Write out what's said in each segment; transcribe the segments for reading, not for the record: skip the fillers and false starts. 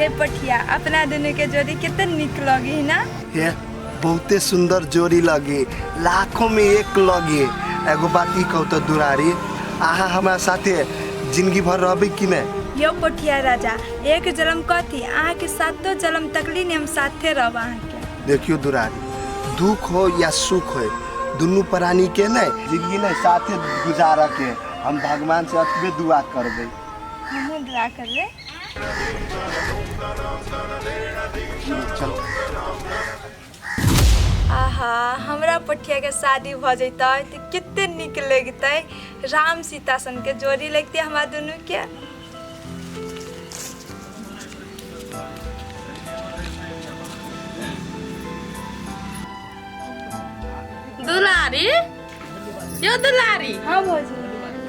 ये पठिया अपना दुनू के जोड़ी कते नीक लगी ना। हे बहुते सुंदर जोड़ी लगे, लाखों में एक लगे। एगो बात ई कहू तो दुरारी, अहाँ हमरा साथे जिंदगी भर रहबै कि नहीं? यो पोठिया राजा, एक जन्म कथी अहाँ के सातो जन्म तकली ने हम साथे रहब अहाँ के। देखियो दुरारी, दुख हो या सुख हो दुनू प्राणी के नहीं जिंदगी नहीं साथे गुजारा के हम भगवान से अतबे दुआ करबै। हमहूँ दुआ करबै। चलो। आहा, हमरा पठिया के शादी भ जैतै तऽ कते नीक लगतै। राम सीता सन के जोड़ी लगतै हमरा दुनू के। दुलारी, यो दुलारी। हाँ भौजी।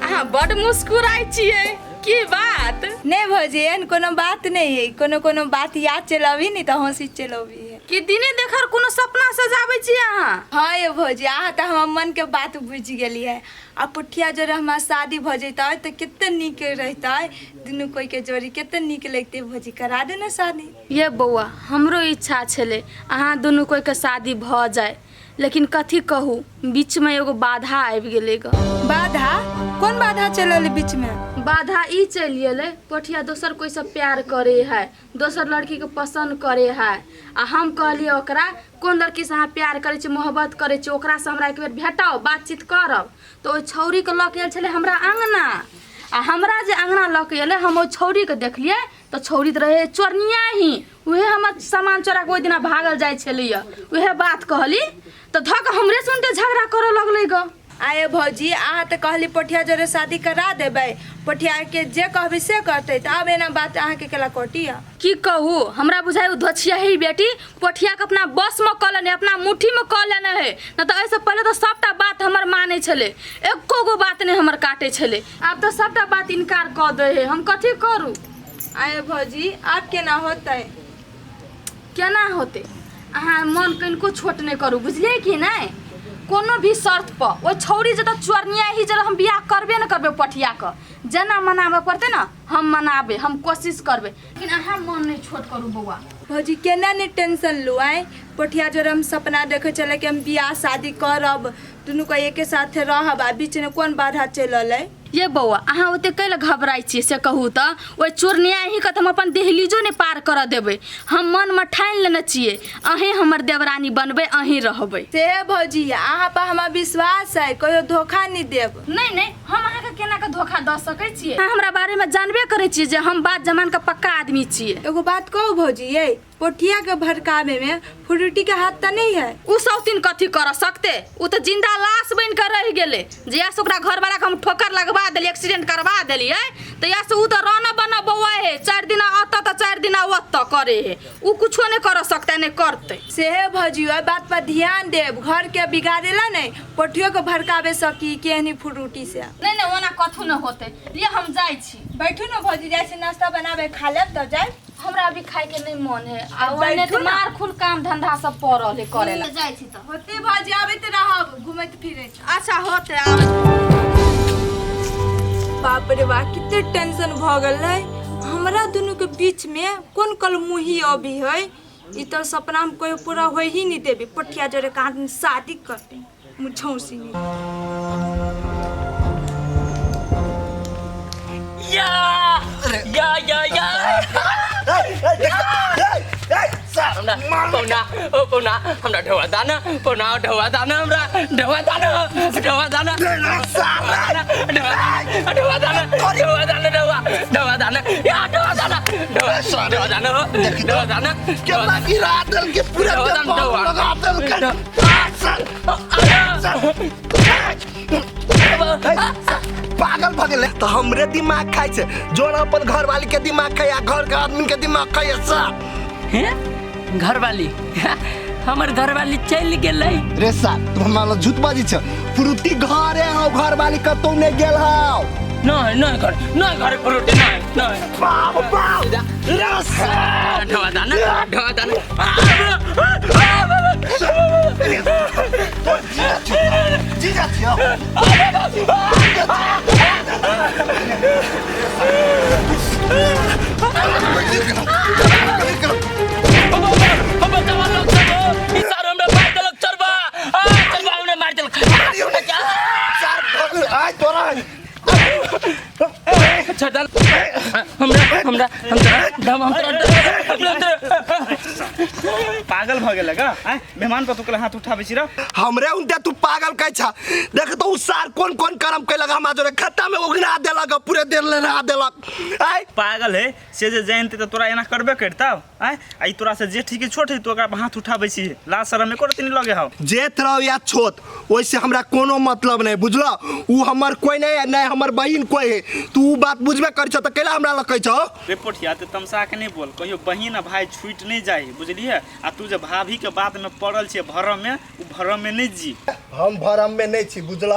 अहाँ बड मुस्कुराइ छियै, की बात? नहीं भौजी, एहन कोनो बात नहीं है। कोनो कोनो बात याद चलबी नहीं तऽ हंसी चलबी है। कि दिने देखर कोनो सपना सजाबै छी अहाँ? हाँ ये भौजी, अहाँ तऽ हमर मन के बात बुझि गेलियै। आ पुठिया जोड़े हमरा शादी भऽ जैतै तऽ कते नीक रहितै, दुनू कोई के जोड़ी कते नीक लगतै। भौजी करा दे ने शादी। ये बौआ, हमरो इच्छा छलै अहाँ दुनू कोई के शादी भऽ जाय, लेकिन कथी कहू, बीच में एगो बाधा आबि गेलै ग। बाधा? कोन बाधा चलल बीच में? बाधा ई चलि गेलै, पोठिया दोसर कोई से प्यार करे है, दोसर लड़की के पसंद करे है। आ हम कहलियै ओकरा, कोन लड़की से अहाँ प्यार करै छी, मोहब्बत करै छी, ओकरा से हमरा एक बेर भेटाउ, बातचीत करब। तऽ ओहि छौड़ीके लऽ के आयल छलै हमरा अङ्गना, आ हमरा जे अङ्गना लऽ के एलै, हम ओहि छौड़ीके देखलियै तऽ छौड़ी तऽ रहै चोरनिया ही, उहे हमर सामान चोरा के ओहि दिना भागल जाइ छलैया। उहे बात कहली तऽ धऽ कऽ हमरे से उनटे झगड़ा करऽ लगलै ग। आये भौजी, अहाँ तऽ कहली पोठिया जोड़े शादी करा देबै, पोठिया के जे कहबै से करतै, तऽ आब एना बात अहाँके केला कटी है? की कहू, हमरा बुझाइ ओ धोछियाही बेटी पोठिया के अपना बस में कऽ लेने, अपना मुट्ठी में कऽ लेने है। न तऽ एहिसँ पहिले तऽ सबटा बात हमर मानै छलै, एको गो बात नहि हमर काटै छलै। आब तऽ सबटा बात इनकार कऽ दै है, हम कथी करू? आये भौजी, आब केना होतै? केना होतै? अहाँ मन कनिको छोट नहि करू, बुझलियै कि नहि? कोनो भी शर्त पर ओहि छौड़ी जतऽ चोरनिया ही जरा हम बियाह करबे ने करबै पठिया के, जेना मनाबऽ पड़तै ने हम मनाबै, हम कोशिश करबै, लेकिन अहाँ मन नहि छोट करू बौआ। भौजी केना नहि टेंशन लू आँय। पोठिया जोड़े हम सपना देखै छलै कि हम बियाह शादी करब, दुनू के एके साथे रहब, आ बीचमे कोन बाधा चलि अलै? ये बौआ, अहाँ ओते कैले घबराइ छियै से कहू तऽ? ओहि चोरनिया ही के तऽ हम अपन दहलीजो नहि पार करऽ देबै। हम मनमे ठानि लेने छियै, अहीं हमर देवरानी बनबै, अहीं रहबै। से भौजी, अहाँ पर हमरा विश्वास है, कहियो धोखा नहि देब। नहि नहि, हम अहाँके केना के धोखा दऽ सकै छियै? अहाँ हमरा बारेमे जानबे करै छियै जे हम बात जमान के पक्का आदमी छियै। एगो बात कहू भौजी, ये पोठिया के भड़कावे में फ्रूटी के हाथ तो नहीं है? उ सौतीन कथी कर सकते? उ तो जिंदा लाश बन के रह गेले। जहिया से ओकरा घर वाला के हम ठोकर लगवा देलियै, एक्सीडेंट करवा देलियै, तहिया से उ तो रन बन बौआ है, 4 दिन अत तऽ 4 दिन ओत करे है। उ कुछो नहीं कर सकते, नहीं करते। से भौजी, ओहि बात पर ध्यान देब, घर के बिगाड़ेला नहीं, पोठियो के भड़कावे सकी केहनी फ्रूटी से। नहीं नहीं, ओना कथू नहीं होते। लिए हम जाइ छी। बैठू न भौजी, जाइ छी नाश्ता बनाबे, खा लेब तब जाय। हमरा अभी खाए के नहीं मन है, आ अब ओने बैठू तऽ ना। मार खून काम धंधा सब पड़ल है करे ला। जाइ छी तऽ होते भौजी, आबैत रहब घुमैत फिरैत। अच्छा होते, आबैत। बाप रे बा, कते टेंशन भऽ गेलै। हमरा दुनू के बीच में कोन कलमुही अभी है? ई तो सपना हम कहियो पूरा हो ही नहीं देबे। पठिया जोड़े के आदमी शादी करते मुझौसी नहीं। या या या या, हमरा पौना, ओ पौना, हमरा ढोआ दाना, पौना ढोआ दाना, हमरा ढोआ दाना, ढोआ दाना, ढोआ दाना, ढोआ दाना, ढोआ ढोआ दाना, या ढोआ दाना, ढोआ ढोआ दाना, ढोआ दाना, केतना गिरा देल के पूरा ढोआ दाना, ढोआ लगा देल के। पागल भऽ गेलै तऽ हमरे दिमाग खाइ छै, जोन अपन घरवाली के दिमाग खाइ आ घर के आदमी के दिमाग खाइ सब। हे घरवाली, हमर घरवाली चलि गेलै। रे साहब, तुम हमरा झूठ बाजी छ। फ्रूटी घरे हौ, घरवाली कतौ नहि गेल हौ। नहीं नहीं घर, नहीं घर फ्रूटी नहीं नहीं। बाप बाप रे साहब, ढोआ दाना, ढोआ दाना। जीजा छियौ। छोड़ दा हमरा हमरा हमरा हम हमरा पागल भऽ गेल का आँय मेहमान पर तू कल हाथ उठाबै छी रौ हमरे उनते तू पागल कहै छा देख तो उ सार कोन कोन करम कैलक हमरा जोरे खत्ता में उगना देलक पूरे देर लेना देलक आय पागल है से जे जानते तऽ तोरा एना करबे करतौ आँय आ ई तोरा से जेठ की छोट है तू ओकरा पर हाथ उठाबै छी लाज शरम एको रत्ती नहि लगे हौ जेठ रहो या छोट ओहिसे हमरा कोनो मतलब नहीं बुझलो उ हमर कोई नहीं है नहीं हमर बहिन कोई है तू उ बात बुझबे कर छौ त कैला हमरा लग कहै छौ रे पोठिया ते तमसा के नहीं बोल कहियो बहिन आ भाई छूटि नहीं जाए बुझलिए आ तू जे भाभी के बात में पड़ल छियै भरम में उ भरम में नहीं जी हम भरम में नहीं छी बुझल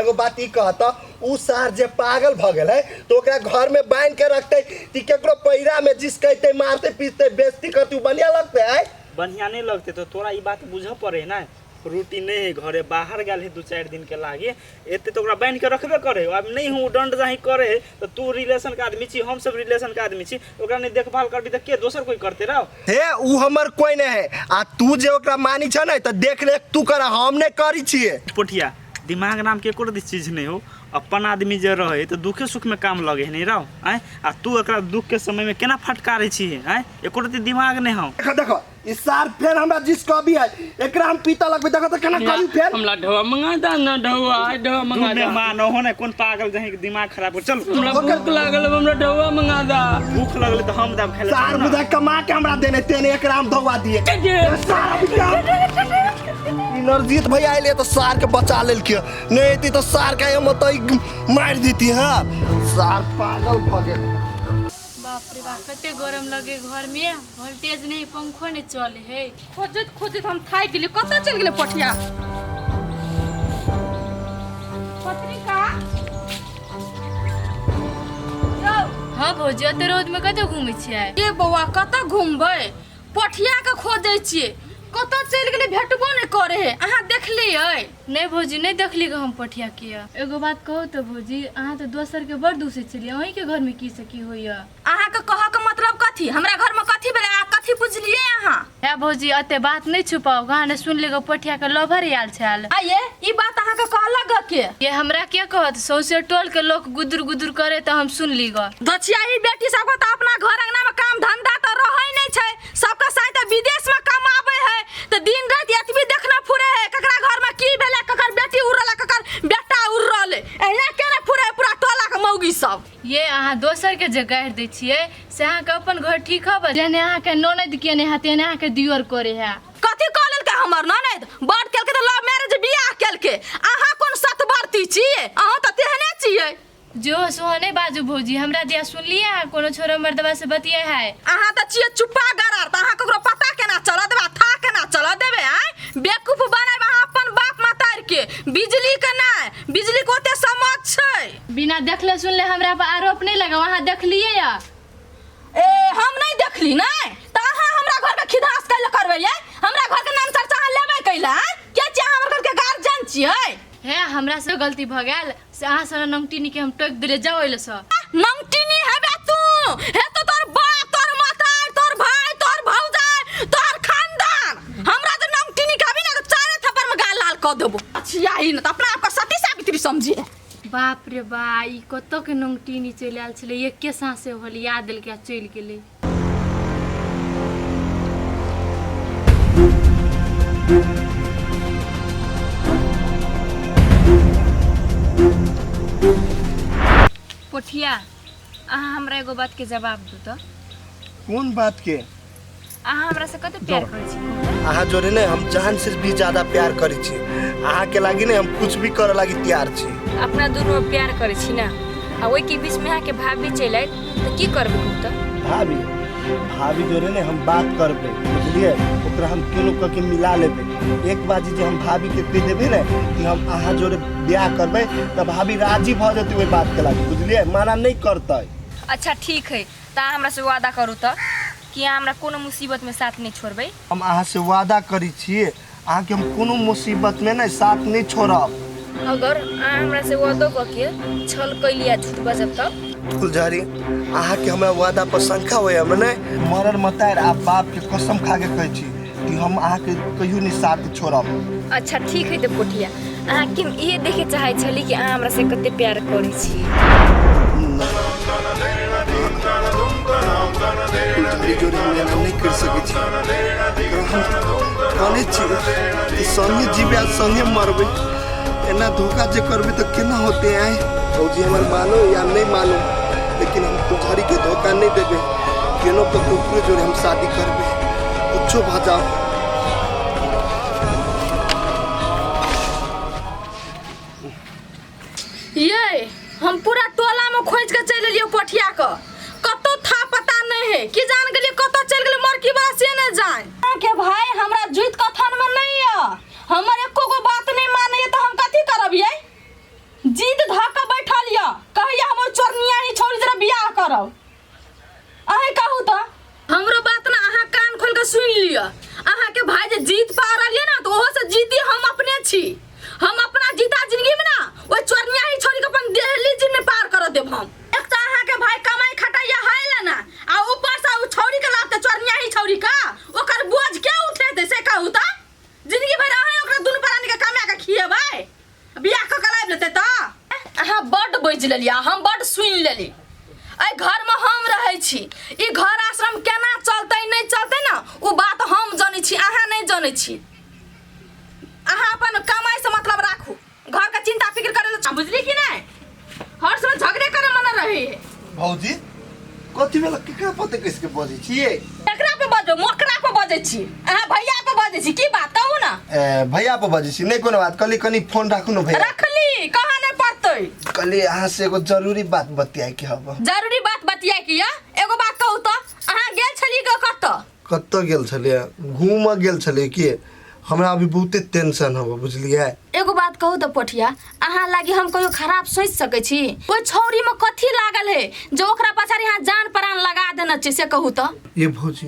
एगो बात ई कहत उ सार जे पागल भ गेलै तो ओकरा घर में बांध के रखते ती केकरो पैरा में जिसकैते मारते पीटते बेइज्जती करते उ बढ़िया लगते है बढ़िया नहीं लगते तो तोरा ई बात बुझऽ पड़े ना रोटी नहीं है घरे बाहर गेल है दू चारि दिन के लागे एते तो ओकरा बान्हि के रखबे करे अब नहीं हूँ दंड जाही करे है तो तू रिलेशन के आदमी छी हम सब रिलेशन के आदमी छी ओकरा नहीं देखभाल करबी तऽ के दोसर कोई करते रहो हे उ हमर कोई नहीं है आ तू जे ओकरा मानी छ ने त देख रेख तू कर हम नहीं करी छिए पोठिया दिमाग नाम के एको रत्ती चीज नहीं हो अपन आदमी जे रहे तऽ दुखे सुख में काम लगे है नहीं रहो आँय आ तू एकरा दुख के समय में केना फटकारे छी आँय एको रत्ती दिमाग नहीं हो देखो देखो ई सार फेर हमरा जिस कभी है एकरा हम पीता लगबे देखो त केना करी फेर हमरा ढोआ मंगा दा ना ढोआ ढोआ तू मंगा दा मेहमान हो ने कोन पागल जहीं के दिमाग खराब हो चल हमरा भूख लागल हमरा ढोआ मंगा दा भूख लगले तऽ हम दाब खाइ सार बुझा कमा के हमरा देने तेने एकरा हम धोवा दिए सार अभी क्या नरजीत भैया आइले तो सार के बचा लेलके नहीं अयती तो सार के हम तो मार देती हाँ सार पागल भ गेल बाप रे बाप कते गरम लगे घर में वोल्टेज नहीं पंखो नहीं चले है खोजैत खोजैत हम थाकि गेलियै कतऽ चलि गेलै पठिया पत्रिका हाँ भौजी एते रौद में कतऽ घूमै छियै ये बौआ कतऽ घूमबै पठिया के खोजै छियै कतऽ चलि गेलै भेटबो नहि करे है अहाँ देखलियै नहीं भौजी नहीं देखली ग हम पठिया के एगो बात कहू तऽ भौजी अहाँ तऽ दोसर के बड़ दूसै छलियै अहीं के घर में की से की होइया अहाँके कहऽ के मतलब कथी हमरा घर में कथी भेलै अहाँ कथी बुझलियै अहाँ हे भौजी एते बात नहीं छुपाओ अहाँ ने सुन ग पठिया के लभर आयल छल आइये ई बात अहाँके कहलक ग के ये हमरा के कहत सौंसे टोल के लोग गुदुर गुदुर करे तऽ हम सुन ली ग दछियाही बेटी सबके तऽ अपना घर अंगना में काम धंधा तऽ रहै नहि छै सबके साथ तऽ विदेश में कमाबै है तऽ दिन राति एतबी देखना फुरे है ककरा घर में की भेलै ककर बेटी उड़ल ककर बेटा उड़ल एहिना केना फुरे है पूरा टोला के मौगी सब ये अहाँ दोसर के जे गारि दै छियै से अहाँके अपन घर ठीक हब जेहने अहाँके ननद केने है तेहने अहाँके दियोर करे है कथी कऽ लेलकै हमर ननद बड़ केलकै तऽ लव मैरिज बियाह केलकै अहाँ कोन सतबरती छियै अहाँ तऽ तेहने छियै जो सोहो नहीं बाजू भौजी हमरा दिया सुनलियै अहाँ कोनो छोरा मर्दबा से बतिया है अहाँ तऽ छियै चुप्पा गरार तऽ अहाँ ककरो पता केना चलऽ देबै आ था केना चलऽ देबै आँय बेवकूफ बनायब अहाँ अपन बाप मतारि के बिजली के नहि बिजली के ओते समझ छै बिना देखले सुनले हमरा पर आरोप नहीं लगाओ अहाँ देखलियै या ए हम नहि देखली नहि तऽ अहाँ हमरा घर के खिधास कैले करबै यै हमरा घर के नाम चर्चा अहाँ लेबै कैले आँय के छियै अहाँ हमर घर के गार्जियन छियै हे हमरा से गलती भऽ गेल से अहाँ से नंगटिनी के हम टोकि देलियै जाओ एले से नमटीनी हेबे तू हे तो तोर बाप तोर माता तोर भाई तोर भौजाई तोर खानदान हमरा जे नमटीनी कहबी ना तो चारे थप्पड़ में गाल लाल कऽ देबो छियाही न तऽ अपना आपके सती सावित्री समझिए बाप रे बा ई कतऽ के नंगटिनी चलि आयल छलै एके साँसे होलिया देलकै आ चलि गेलै पोठिया अहाँ हमरा एगो बात के जवाब दू तऽ कोन बात के अहाँ हमरा से कते प्यार करै छी कहू तऽ? अहाँ जोरे ने हम जान से भी ज्यादा प्यार करै छी अहाँ के लागी ने हम कुछ भी करे लागी तैयार छी अपना दुनू प्यार करै छी ना आ ओहिके बीचमे अहाँके भाभी चलि आयत तऽ की करबै कहू तऽ भाभी भाभी जोरे ने हम बात करबै बुझलियै ओकरा हम केनो कऽ के मिला लेबै एक बाजी जे हम भाभी के कहि देबै ने कि हम अहाँ जोरे बियाह करबै तऽ भाभी राजी भऽ जेतै ओहि बात के लागी बुझलियै मना नहि करतै अच्छा ठीक है तऽ अहाँ हमरा से वादा करू तऽ कि अहाँ हमरा कोनो मुसीबतमे साथ नहि छोड़बै हम अहाँ से वादा करै छी अहाँके हम कोनो मुसीबतमे ने साथ नहि छोड़ब अगर अहाँ हमरा से वादो कऽ के छल कैली आ झूठ बजब तब फुलझड़ी अहाँके हमरा वादा पर शंका होइए हमरा नहि मरल मतार आ बापके कसम खा के कहै छी कि हम अहाँके कहियो नहि साथ छोड़ब अच्छा ठीक है तऽ पोठिया अहाँके हम इहे देखे चाहै छली कि अहाँ हमरा से कते प्यार करै छी। फुलझड़ी जोड़े हम एना नहि करि सकै छी। एकरा हम कहने छी कि संगे जीबै आ संगे मरबै। एना धोखा जे करबै तऽ केना होतै? आय भौजी, हमर मानो या नहि मानो, लेकिन हम फुलझड़ी के धोखा नहि देबै। केनो कऽ के ओकरे जोड़े हम शादी करबै, कुछो भऽ जाओ। ये हम पूरा टोला में खोज के चलि एलियै पोठिया के, कतौ था पता नहीं है कि जान गेलियै कतौ चलि गेलै मरकी बा से नहीं जान। के भाई हमरा जुइत कथन में नहीं है, हमर एको गो बात नहीं मानैया तो हम कथी करब? ये जिद धऽ के बैठल यऽ, कहैया हमर चोरनिया ही छोड़ी जरा बियाह करब। अहें कहू तऽ हमरो बात ना अहाँ कान खोल के सुन लिअ। अहाँ के भाई जे जीत पा रहल ये ना तो ओहो से जीती हम अपने छी। हम अपना जीता जिंदगी में ना ओइ चोरनिया ही छोड़ी के अपन देहली जी में पार कर देब हम। एक तो अहाँ के भाई कमाई खटाइया है ला ना, आ ऊपर से उ छौड़ी के लाते चोरनिया ही छौड़ी का ओकर बोझ के उठेते से कहू तऽ जिंदगी भर अहाँ ओकरा दुनू प्राणी के कमा के खिएबै, बियाह कऽ के लाबि लेतै तऽ। अहाँ बड्ड बाजि लेलियै, हम बड्ड सुनि लेली। एहि घरमे हम रहै छी, ई घर आश्रम केना चलतै नहि चलतै ने ओ बात हम जनै छी, अहाँ नहि जनै छी। अहाँ अपन कमाइसँ मतलब राखू, घरके चिंता फिक्र करै लए बुझली कि नहि? हर समय झगड़े करे मन रहे है। भौजी, कथी भेल? केकरा पते कसके बजै छियै? केकरा पे बजो? मोकरा पे बजै छी, अहाँ भैया पे बजै छी। की बात कहू ना? ए, भैया पे बजै छी? नहि कोनो बात। कहली कनी फोन राखू ने भैया। रखली, कहाँ नहीं पड़तै। कहली अहाँ से एगो जरूरी बात बतियाए के हब। जरूरी बात बतियाए के या? एगो बात कहू तो अहाँ गेल छली ग कतऽ? कतऽ गेल छलियै? घूमऽ गेल छलियै। की हमरा अभी बहुते टेंशन हब, बुझलियै? एगो बात कहू तऽ पोठिया, अहाँ लागी हम कहियो खराब सोचि सकै छी? ओहि छौड़ी में कथी लागल है जो ओकरा पछाड़ी अहाँ जान प्राण लगा देने छी से कहू तऽ? ये भौजी,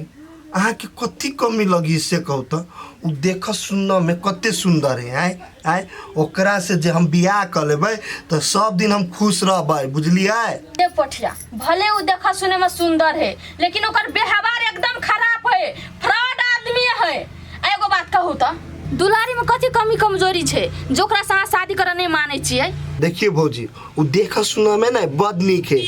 अहाँके कथी कमी लगी से कहू तऽ? उ देख सुनऽ में कते सुंदर है। आय आय, ओकरा से जे हम बियाह कऽ लेबै तऽ सब दिन हम खुश रहबै, बुझलियै? ए पोठिया, भले उ देख सुने में सुंदर है लेकिन ओकर व्यवहार एकदम खराब है, फ्रॉड आदमी है। एगो बात कहू तऽ दुलारी में कथी कमी कमजोरी छै जो ओकरा से अहाँ शादी करऽ नहीं मानै छियै? देखिए भौजी, उ देख सुनऽ में ना बड नीक है,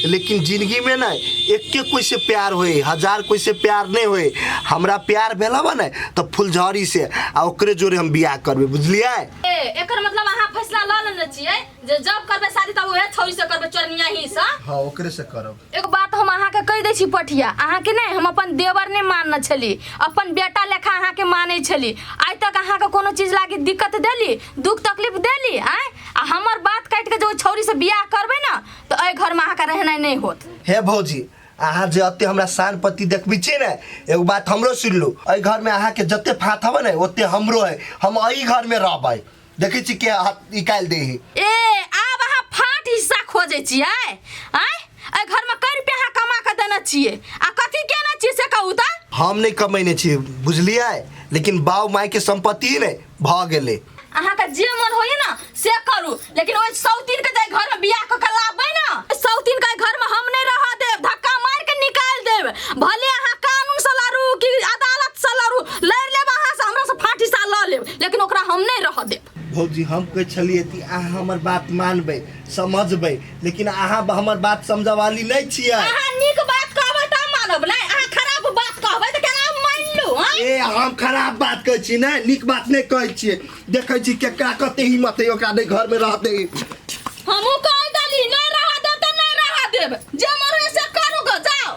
लेकिन जिंदगी में ना एके कोई से प्यार होए, हजार कोई से प्यार नहीं होए। हमरा प्यार भेल हबा ने तऽ फुलझड़ी से, आ ओकरे जोड़े हम बियाह करबै, बुझलियै? ए, एकर मतलब अहाँ फैसला लऽ लेने छियै जे जब करबै शादी तब उहे छौड़ी से करबै, चोरनिया ही से? हाँ, ओकरे से करब। एगो बात हम अहाँके कहि दै छी पठिया, अहाँके नहि हम अपन देवर नहि मानने छली, अपन बेटा लेखा अहाँके मानै छली। आइ तक अहाँके कोनो चीज लागी दिक्कत देली, दुख तकलीफ देली? आँय, आ हमर बात काटि के जे ओहि छौड़ी से बियाह करबै ने तऽ एहि घरमे अहाँके रहनाइ नहि होत। हे भौजी, अहाँ जे एते हमरा शान पति देखबै छियै ने, एगो बात हमरो सुनि लू। एहि घरमे अहाँके जते फाँत हबे ने ओते हमरो है। हम एहि घरमे रहबै, देखै छी के हाथ निकालि दै है। ए, आब अहाँ फाट हिस्सा खोजै छियै? आँय, एहि घरमे कै रुपया अहाँ कमा कऽ देने छियै आ कथी केने छियै से कहू तऽ? हम नहि कमैने छी, बुझलियै? लेकिन बाप माय के संपत्ति ने भऽ गेलै। अहाँके जे मन होइए ने से करू, लेकिन ओहि सौतीन के जे घरमे बियाह कऽ के लाबबै ने, सौतीन के घरमे हम नहि रहऽ देब, धक्का मारि के निकालि देब। भले अहाँ कानून से लड़ू कि अदालत से लड़ू, लड़ि लेब अहाँ से, हमरा से फाट हिस्सा लऽ लेब, लेकिन ओकरा हम नहि रहऽ देब। भौजी, हम कहै छलियै कि अहाँ हमर बात मानबै, समझबै, लेकिन अहाँ हमर बात समझऽ वाली नहि छियै। अहाँ नीक बात कहबै तऽ मानब नहि, अहाँ खराब बात कहबै तऽ केना मानि लू? हँ? ए, हम खराब बात कहै छी नहि, नीक बात नहि कहै छियै। देखै छी केकरा कते हिम्मत है, ओकरा नहि घरमे रहतै। हमहूँ कहि देली, नहि रहऽ देब तऽ नहि रहऽ देब, जे मन होइए से करू गऽ, जाउ।